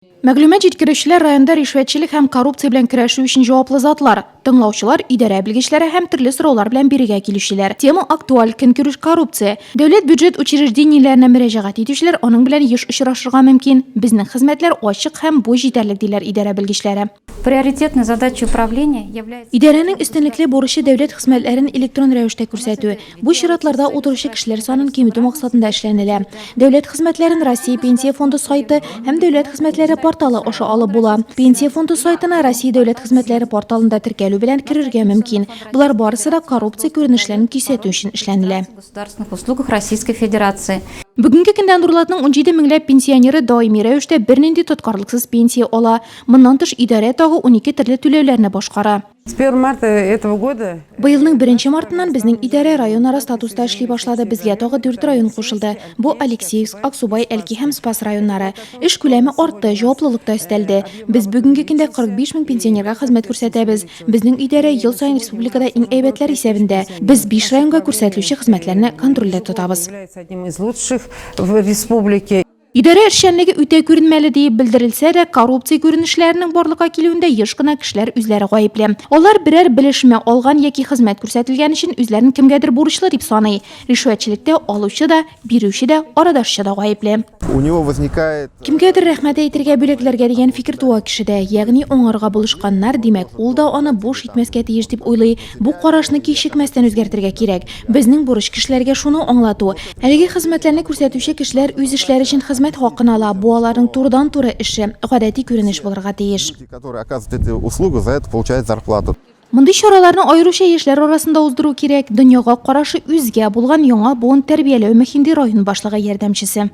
Мәгълүмат җиткерүчеләр районда ришвәтчелек һәм коррупция белән көрәшү өчен җаваплы затлар, тыңлаучылар, идарә белгечләре һәм төрле сораулар белән бирегә килүчеләр. Тема актуаль, көнкүреш коррупция. Дәүләт бюджет учреждениеләренә мөрәҗәгать итүчеләр аның белән еш очрашырга мөмкин. Безнең хезмәтләр ачык һәм бу җитәрлек, диләр идарә белгечләре. Приоритетной задачей управления является. Идарәнең өстенлекле бурычы дәүләт хезмәтләрен электрон рәвештә күрсәтү. Бу чиратларда утыручы кешеләр санын киметү максатында эшләнелә. Дәүләт хезмәтләрен Россия Пенсия фонды сайты һәм Дәүләт хезмәтләре порталы аша алып була. Пенсия фонды сайтына Россия Дәүләт хезмәтләре порталында теркәлү белән керергә мөмкин. Болар барысы да коррупция күренешләрен кисәтү өчен эшләнелә. Государственных услугах Российской Федерации. Бүгенге көндә Нурлатның 17 меңләп пенсионеры даими рәвештә бернинди тоткарлыксыз пенсия ала. Моннан тыш, идарә тагы 12 төрле түләүләрне башкара. С 1 марта этого года Быелның беренче мартыннан безнең идарә районара статуста эшли башлады, безгә тагы дүрт район кушылды. Бу Алексеевск, Аксубай, Әлки һәм Спас районнары. Эш күләме артты, җаваплылык та өстәлде. Без бүгенге көндә 45 мең пенсионерга хезмәт күрсәтәбез. Безнең идарә ел саен республикада иң әйбәтләр исәбендә. Без биш районга күрсәтелүче хезмәтләрне контрольдә тотабыз. Идарә эшчәнлеге үтә күренмәле диеп белдерелсә дә, коррупция күренешләренең барлыкка килүендә еш кына кешеләр үзләре гаепле. Алар берәр белешмә алган яки хезмәт күрсәтелгән өчен үзләрен кемгәдер бурычлы дип саный. Ришвәтчелектә алучы да, бирүче дә, арадашчы да гаепле. У него возникает Кемгәдер рәхмәт әйтергә, бүләкләргә дигән фикер туа кешедә. Ягъни аңарга булышканнар, димәк, ул да аны буш итмәскә тиеш дип уйлый. Бу карашны кичекмәстән үзгәртергә кирәк. Безнең бурыч, кешеләргә шуны аңлату. Әлеге хезмәтләрне күрсәтүче кешеләр үз эшләре өчен хезмәт хакын ала, бу аларның турыдан-туры эше, гадәти күренеш булырга тиеш. Люди, которые оказывают эту услугу, за это получают зарплату. Мондый чараларны аеруча яшьләр арасында уздыру кирәк. Дөньяга карашы үзгә булган яңа буын тәрбияләү мөһим, ди район башлыгы ярдәмчесе.